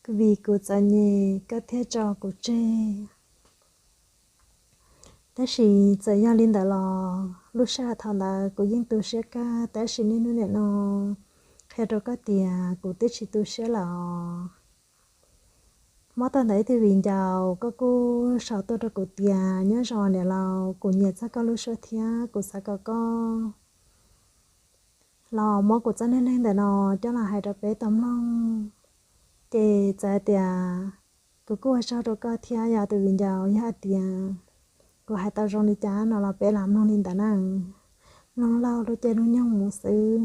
Vim kuv txom nyem koj thiaj tso kuv tseg. Tab sis txawm yog li ntawd los lub sij hawm thaum ntawd kuv yeej tu siab kawg, tab sis niaj hnub nim no qhia rau koj tias kuv twb tsis tu siab lawm. Muab tau ntawm ib tug viv ncaus, koj kuj sau tuaj rau kuv tias nyob zoo niam laus, kuv nyiam txog koj lub suab thiab kuv xav kom koj los muab kuv txoj neej neeg ntawm no coj los hais rau peb tau mloog. Ces txawm hais tias kuv kuj ua tsaug rau koj thiab yog tus viv ncaus, yog hais tias kuv hais tau zoo li cas no los peb los mloog li ntawd na. Mloog laug lub caij lub nyoog mus xwb.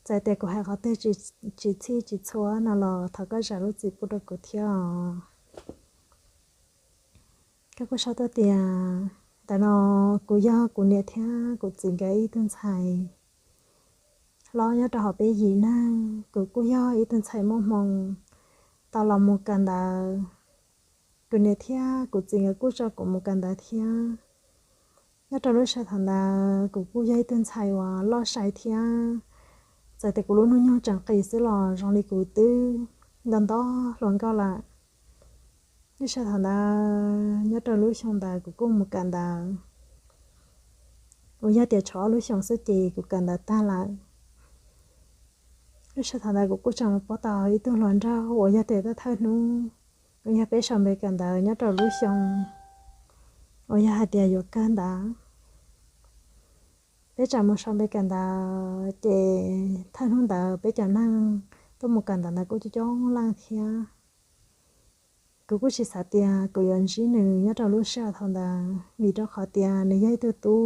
Txawm tias kuv hais qhov twg tsis txhij tsis txhua no los thov koj zam lub txim pub rau kuv thiab os. Koj kuj sau tuaj tias ntawm no kuv yog kuv niam thiab kuv txiv nkawd ib tug ntxhais hlob nyob rau hauv peb yim neeg. Kuv kuj yog ib tug ntxhais muaj hmoo tau los mus kawm ntawv. Kuv niam thiab kuv txiv nkawd kuj tso kuv mus kawm ntawv thiab. Nyob rau lub sij hawm thaum ntawd kuv kuj yog ib tug ntxhais uas loj sai thiab. Txawm tias kuv lub hnub nyoog tseem qis xwb los zoo li kuv twb nto nto hluas nkauj lawm. Lub sij hawm thaum ntawd nyob rau lub xyoo ntawd kuv kuj mus kawm ntawv uas yog tias tshuav ob lub xyoos xwb ces kuv kawm ntawv tag lawm. Lub sij hawm thaum ntawd kuv kuj tseem mus pab tau ib tug hluas nraug uas yog tias thawj thawj hnub uas yog peb sau npe kawm ntawv nyob rau lub xyoo uas yog hais tias yuav kawg ntawd. Peb tseem mus sau npe kawm ntawv ces thawj hnub ntawd peb cov neeg tuaj mus kawm ntawv ntawd kuj coob coob leej thiab. Kuv kuj tsis xav tias kuv yuav ntsib nws nyob rau lub sij hawm thaum ntawd vim rau qhov tias nws yog ib tug tub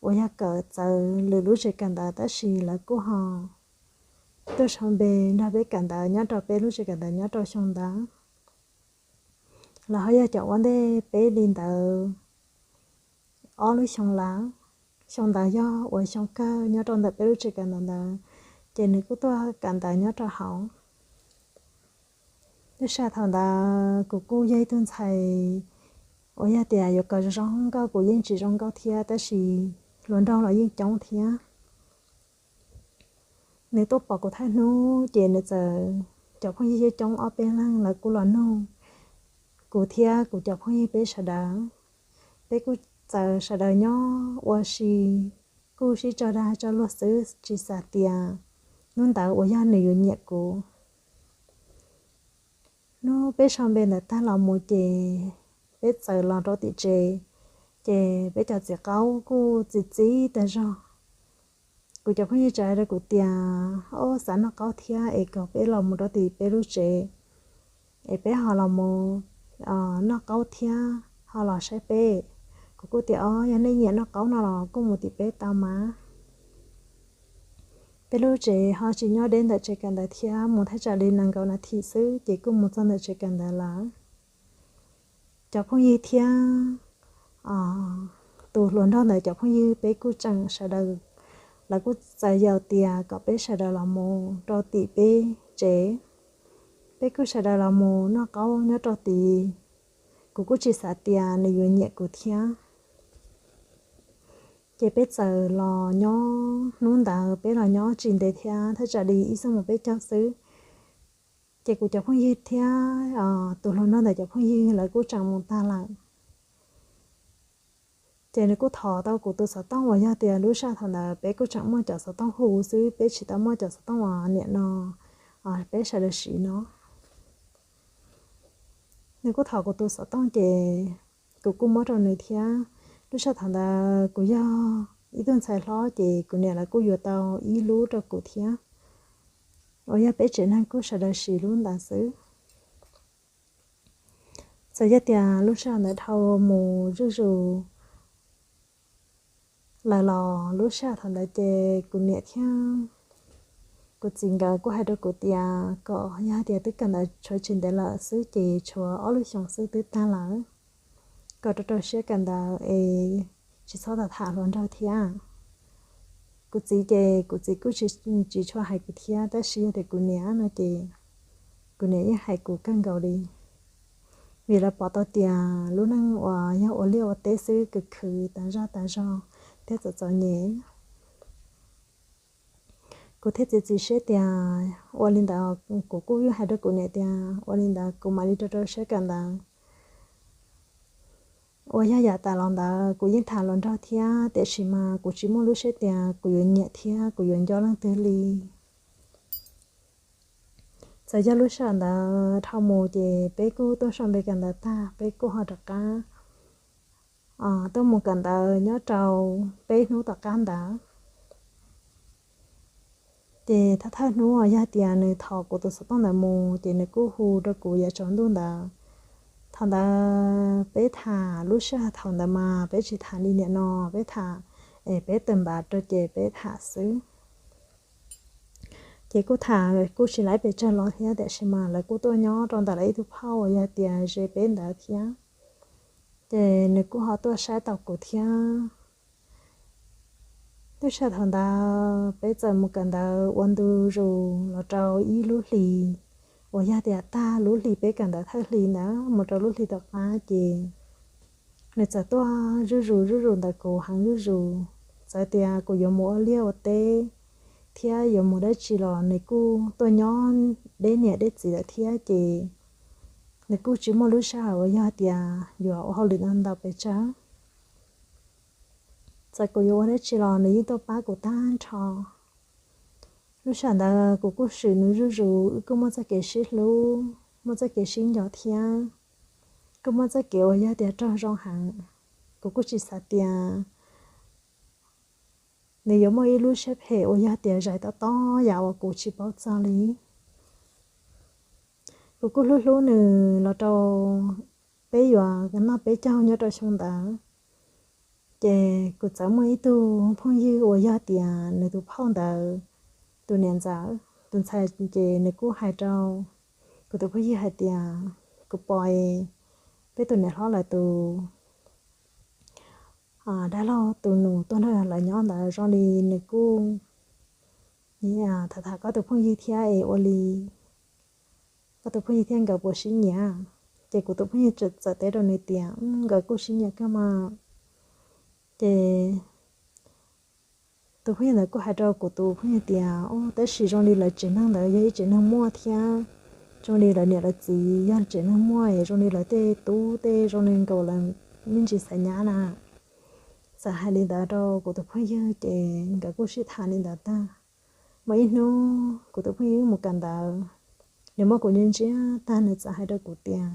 uas yog kawm txawv lwm lub tsev kawm ntawv tab sis lawv kuj ho tuaj sau npe nrog peb kawm ntawv nyob rau peb lub tsev kawm ntawv nyob rau xyoo ntawd. Lawv ho yog cov ua ntej peb li ntawd ob lub xyoo lawm. Xyoo ntawd yog uas xyoo kawg nyob rau ntawm peb lub tsev kawm ntawv ntawd, ces nws kuj tuaj kawm ntawv nyob rau hauv. Lub sij hawm thaum ntawd kuv kuj yog ib tug ntxhais uas yog tias yuav kom zoo nkauj kuv yeej tsis zoo nkauj thiab tab sis hluas nraug los yeej coob thiab. Nws tuaj pom kuv thawj hnub ces nws txawm cov phooj ywg coob coob ob peb leeg lawv kuj los nug kuv thiab kuv cov phooj ywg peb sawv daws. Peb kuj txawm sawv daws nyob ua si, kuj sib tso dag tso luag xwb tsis xav tias hnub ntawd uas yog nws yuav nyiam kuv. Hnub peb sau npe ntawd tag los mus ces peb txawm los rau tim tsev, ces peb cov txiv qaub kuj txi txiv tag zog. Kuv cov phooj ywg tsa rau kuv tias, ob, xav noj qaub thiab es kom peb los mus rau tim peb lub tsev es peb ho los mus noj qaub thiab ho los saib peb. Kuv kuj tias, ob, yog nej nyiam noj qaub no los kuj mus tim peb tau mas. Peb lub tsev ho tsis nyob deb ntawm tsev kawm ntawv thiab, mus thaj tsam li nees nkaum nas this xwb ces kuj mus txog ntawm tsev kawm ntawv lawm. Cov phooj ywg thiab tus hluas nraug ntawd cov phooj ywg peb kuj tseem sawv daws, lawv kuj txawm yaum tias kom peb sawv daws los mus rau tim peb tsev. Peb kuj sawv daws los mus noj qaub nyob rau tid. Kuv kuj tsis xav tias nws yuav nyiam kuv thiab. Ces peb txawm los nyob, hnub ntawd peb los nyob tsis ntev thiab, thaj tsam li ib xuab moos peb caug xwb. Ces kuv cov phooj ywg thiab tus hluas nraug ntawd cov phooj ywg lawv kuj tseem mus tag lawm. Ces nws kuj thov tau kuv tus xov tooj uas yog tias lub sij hawm thaum ntawd peb kuj tseem muaj cov xov tooj hu xwb, peb tsis tau muaj cov xov tooj uas niam no peb sawv daws siv no. Nws kuj thov kuv tus xov tooj ces kuv kuj muab rau nws thiab. Lub sij hawm thaum ntawd kuv yog ib tug ntxhais hlob ces kuv niam lawv kuj yuav tau ib lub rau kuv thiab, uas yog peb tsev neeg kuj sawv daws siv lub ntawd xwb. Txawm yog tias lub sij hawm ntawd dhau mus zuj zus lawm los lub sij hawm thaum ntawd ces kuv niam thiab kuv txiv nkawd kuj hais rau kuv tias kom yog hais tias twb kawm ntawv tshuav tsis ntev lawm xwb ces tshuav ob lub xyoos xwb twb tag lawm, kom rau rau siab kawm ntawv es tsis txhob tham tham hluas nraug thiab. Kuv txiv ces kuv txiv kuj tsis tshua hais kuv thiab, tab sis yog tias kuv niam no ces kuv niam yeej hais kuv kawg nkaus li. Vim lawv pom tau tias lub neej uas yog ua liaj ua teb xwb, khwv khwv tas zog tas zog thiab txom txom nyem. Kuv thiaj txiav txim siab tias ua li ntawd, kuv kuj hais rau kuv niam tias ua li ntawd kuv mam li rau rau siab kawm ntawv. Uas yog yam tas los ntawd kuv yeej tham hluas nraug thiab, tiam sis mas kuv tsis muaj lub siab tias kuv yuav nyiam thiab kuv yuav nco leej twg li. Txawm yog lub sij hawm ntawd dhau mus ces peb kuj tuaj sau npe kawm ntawv tag, peb kuj ho rov qab tuaj mus kawm ntawv nyob rau peb hnub tom qab ntawd. Ces thawj thawj hnub yog tias nws thov kuv tus xov tooj ntawd mus ces nws kuj hu rau kuv yav tsaus ntuj ntawd. Thaum ntawd peb tham lub sij hawm thaum ntawd mas peb tsis tham li niaj no, peb tham es peb tawm npav rau ces peb tham xwb. Ces kuj tham kuj tsis laib pes tsawg los thiab, tiam sis mas lawv kuj tuaj nyob rau ntawm lawv ib tug phauj uas yog tias ze peb ntawd thiab. Ces nws kuj ho tuaj saib tau kuv thiab. Lub sij hawm thaum ntawd peb txawm mus kawm ntawv ua ntu zus los rau ib lub hlis uas yog tias tag lub hlis peb kawm ntawv thawj hlis ntawd mus rau lub hlis tom qab ces nws txawm tuaj zuj zus zuj zus ntawm kuv heev zuj zus. Txawm tias kuv yuav mus ua liaj ua teb thiab yuav mus dab tsi los nws kuj tuaj nyob deb niam deb txiv lawm thiab ces nws kuj tsis muaj lub sij hawm uas yog tias yuav ua hauj lwm ntau pes tsawg. Txawm kuv yuav ua dab tsi los nws yeej tuaj pab kuv tag nrho. Lub sij hawm ntawd kuv kuj swm nws zuj zus, wb kuj muaj txoj kev sib hlub, muaj txoj kev sib nco thiab kuj muaj txoj kev uas yog tias raug zoo heev. Kuv kuj tsis xav tias nws yuav muaj ib lub siab phem uas yog tias zais tob tob yam uas kuv tsis paub txog li. Kuv kuj hlub hlub nws los rau peb yuav noj peb caug nyob rau xyoo ntawd. Ces kuv txawm muaj ib tug phooj ywg uas yog tias nws tus phauj ntawd tus niam ntxawm tus ntxhais, ces nws kuj hais rau kuv tus phooj ywg hais tias kuv pom peb tus niam hlob lawv tus dab laug tus nus tuaj nrog lawv nyob ntawd zoo li nws kuj tham tham koj tus phooj ywg thiab es ua li koj tus phooj ywg thiab nkawd puas sib nyiam. Ces kuv tus phooj ywg txawm teb rau nws tias nkawd kuj sib nyiam kawg mas. Ces tus phooj ywg ntawd kuj hais rau kuv tus phooj ywg tias tab sis zoo li lawv tsev neeg ntawd yog ib tsev neeg muaj thiab zoo li lawv niam lawv txiv yog tsev neeg muaj es zoo li lawv tej tub tej zoo li nkaus lawv me ntsis xaiv nyab na. Txawm hais li ntawd rau kuv tus phooj ywg ces nkawd kuj sib tham li ntawd tag. Muaj ib hnub kuv tus phooj ywg mus kawm ntawv, nws muab kuv ntsia ntsia tag nws txawm hais rau kuv tias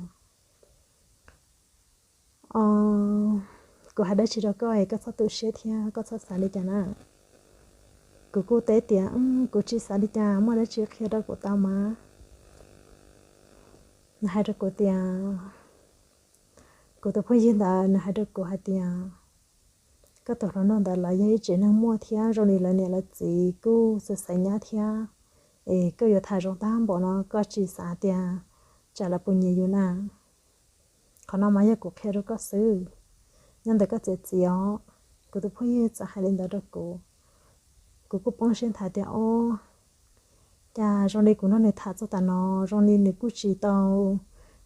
kuv hais dab tsi rau koj es koj txhob tu siab thiab koj txhob xav li cas na. Kuv kuj teb tias kuv tsis xav li cas, muaj dab tsi qhia rau kuv tau mas. Nws hais rau kuv tias, kuv tus phooj ywg ntawd nws hais rau kuv hais tias koj tus hluas nraug ntawd lawv yog ib tsev neeg muaj thiab zoo li lawv niam lawv txiv kuj xaiv xaiv nyab thiab, es koj yuav tham zoo tag npaum no koj tsis xav tias tsam lawv puas nyiam yus na. Qhov no mas yog kuv qhia rau koj xwb, nyob ntawm koj txiav txim os. Kuv tus phooj ywg txawm hais li ntawd rau kuv. Kuv kuj poob siab nthav tias o, cas zoo li kuv nrog nws tham txog tas no zoo li nws kuj tsis tau,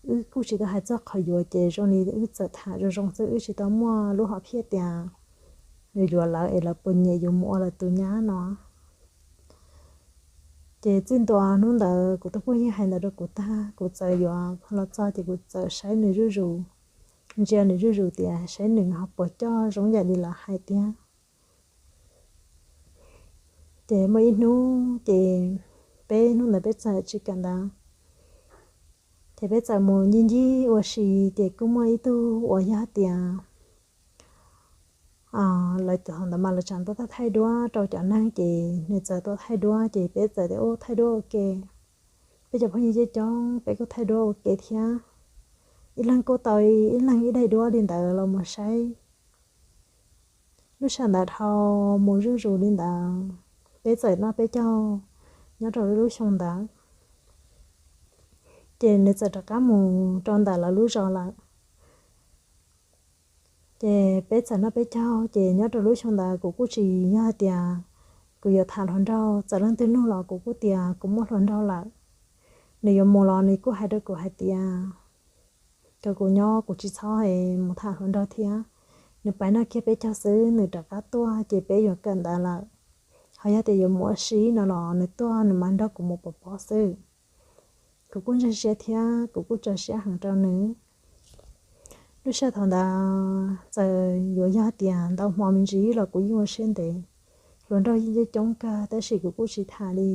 wb kuj tsis tau hais txog qhov yuav ces zoo li wb txawm tham zoo zoo xwb, wb tsis tau muaj lub hom phiaj tias yuav yuav lawv es lawv puas nyiam yuav mus ua lawv tus nyab no. Ces txij ntua hnub ntawd kuv tus phooj ywg hais ntawd rau kuv tag kuv txawm yuav los txog ces kuv txawm saib nws zuj zus, ntsia nws zuj zus tias saib nws ho puas coj zoo yam li lawv hais tiag. Ces muaj ib hnub ces peb hnub ntawd peb txawm tsis kawm ntawv, ces peb txawm mus ncig ncig ua si, ces kuj muaj ib tug uas yog tias lawv cov ntawd mas lawv tseem tuaj thaij duab rau cov neeg, ces nws txawm tuaj thaij duab ces peb txawm tias u thaij duab ua ke. Peb cov phooj ywg coob coob peb kuj thaij duab ua ke thiab. Ib leeg kuj tau ib leeg ib daim duab li ntawd los mus saib. Lub sij hawm ntawd dhau mus zuj zus li ntawd, peb txawm noj peb caug nyob rau lub xyoo ntawd, ces nws txawm rov qab mus rau ntawm lawv lub zos lawm. Ces peb txawm noj peb caug ces nyob rau lub xyoo ntawd kuv kuj tsis yog hais tias kuv yuav tham hluas nraug, txawm leej twg nug los kuv kuj tias kuv muaj hluas nraug lawm. Nws yuav mus los nws kuj hais rau kuv hais tias kom kuv nyob kuv tsis txhob mus tham hluas nraug thiab. Nws pais noj kiag peb caug xwb nws rov qab tuaj ces peb yuav kawm ntawv lawm. Ho yog tias yuav mus ua si no los nws tuaj nws mam nrog kuv mus pov pob xwb. Kuv kuj ntseeg siab thiab kuv kuj tso siab heev rau nws. Lub sij hawm thaum ntawd txawm yuav yog tias ntau hmo me ntsis los kuv yeej ua siab ntev. Hluas nraug yeej coob kawg tab sis kuv kuj tsis tham li.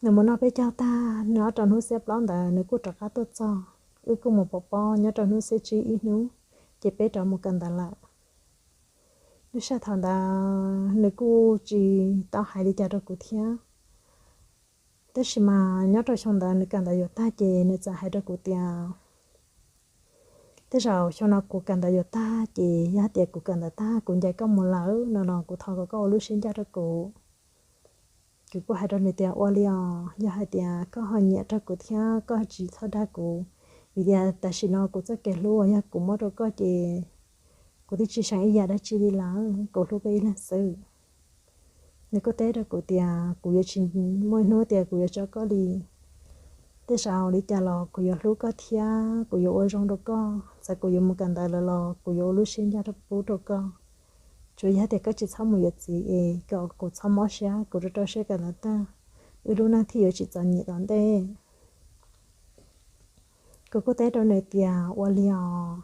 Nws mus noj peb caug tag, nyob rau hnub xiab plaub ntawd nws kuj rov qab tuaj txog. Wb kuj mus pov pob nyob rau hnub xiab tsib ib hnub, ces peb rov mus kawm ntawv lawm. Lub sij hawm thaum ntawd nws kuj tsis tau hais li cas rau kuv thiab. Tab sis mas nyob rau xyoo ntawd nws kawm ntawv yuav tag ces nws txawm hais rau kuv tias, tej zaum xyoo no kuv kawm ntawv yuav tag ces yog tias kuv kawm ntawv tag kuv ncaim koj mus lawm no los kuv thov kom koj ua lub siab ncaj rau kuv. Kuv kuj hais rau nws tias, ua li os, yog hais tias koj ho nyiam rau kuv thiab koj tsis txhob dag kuv, vim tias tam sim no kuv txoj kev hlub uas yog kuv muab rau koj ces kuv twb tsis seem ib yam dab tsi li lawm, kuv hlub koj ib leeg xwb. Nws kuj teb rau kuv tias kuv yuav tsis muaj ib hnub tias kuv yuav tso koj li. Tej zaum li cas los kuv yuav hlub koj thiab kuv yuav ua zoo rau koj, txawm kuv yuav mus kawm ntawv lawm los kuv yuav ua lub siab ncaj pub rau koj. Tsuas yog tias koj tsis txhob mus yuav txiv es kom kuv txhob mob siab, kuv rau rau siab kawm ntawv tag, wb lub neej thiaj yuav tsis txom nyem tom ntej. Kuv kuj teb rau nws tias, ua li os,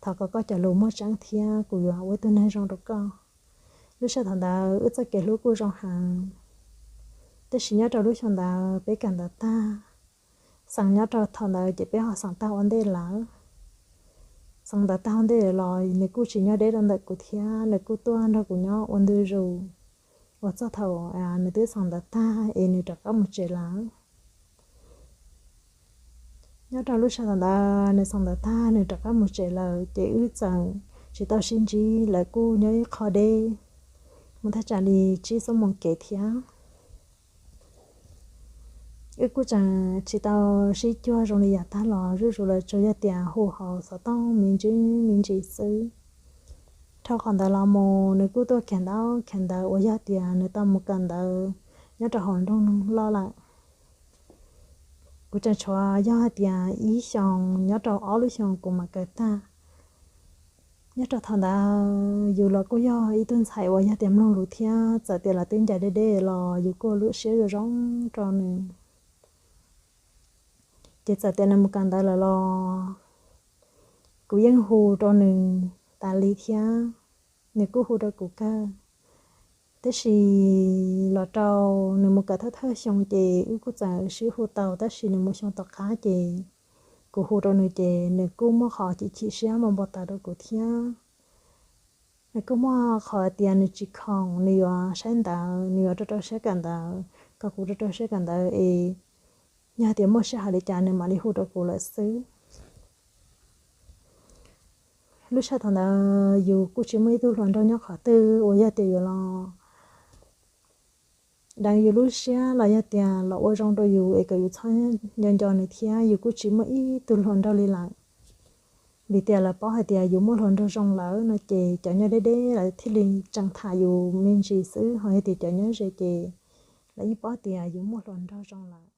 thov kom koj cov lus muaj tseeb thiab kuv yuav ua ib tug neeg zoo rau koj. Lub sij hawm thaum ntawd wb txoj kev hlub kuj zoo heev, tab sis nyob rau lub xyoo ntawd peb kawm ntawv tag, xeem nyob rau thaum ntawd ces peb ho xeem tag ua ntej lawm. Xeem ntawv tag ua ntej los nws kuj tsis nyob deb rau ntawm kuv thiab, nws kuj tuaj nrog kuv nyob ua ntu zus uas txog thaum nws twb xeem ntawv tag es nws rov qab mus tsev lawm. Nyob rau lub sij hawm ntawd nws xeem ntawv tag nws rov qab mus tsev lawm ces wb txawm tsis tau sib ntsib, lawv kuj nyob ib qho deb, mus thaj tsam li tsib xuab moos kev thiab. Wb kuj tseem tsis tau sib cuag zoo li yav tag los, zuj zus lawm tsuas yog tias hu hauv xov tooj me ntsis me ntsis xwb. Dhau qhov ntawd los mus nws kuj tuaj khav ntaub khav ntawv uas yog tias nws tau mus kawm ntawv nyob rau hauv nroog loj lawm. Kuv tseem tshuav yog hais tias ib xyoos nyob rau ob lub xyoos kuv mam kawm tag. Nyob rau thaum ntawd yus los kuj yog ib tug ntxhais uas yog tias mloog lus thiab txawm tias lawv twb ncaim deb deb los yus kuj ua lub siab zoo zoo rau nws. Ces txawm tias nws mus kawm ntawv lawm los kuv yeej hu rau nws tas li thiab, nws kuj hu rau kuv kawg. Tab sis los rau nws mus kawm thawj thawj xyoo ces wb kuj txawm sib hu tau, tab sis nws mus xyoo tom qab ces kuv hu rau nws ces nws kuj muaj qhov chim chim siab npau npau taws rau kuv thiab. Nws kuj muaj qhov tias nws tsis khoom, nws yuav saib ntawv, nws yuav rau rau siab kawm ntawv, kom kuv rau rau siab kawm ntawv es yog tias muaj sij hawm li cas nws mam li hu rau kuv lawm xwb. Lub sij hawm thaum ntawd yus kuj tsis muaj ib tug hluas nraug nyob qhov twg uas yog tias yuav los deev yus lub siab los yog tias los ua zoo rau yus es kom yus txhob nco nco nws thiab, yus kuj tsis muaj ib tug hluas nraug li lawm. Vim tias lawv paub hais tias yus muaj hluas nraug zoo lawm no ces cov nyob deb deb lawv thiaj li tseem tham yus me ntsis xwb, ho yog tias cov nyob ze ces lawv yeej paub tias yus muaj hluas nraug zoo lawm.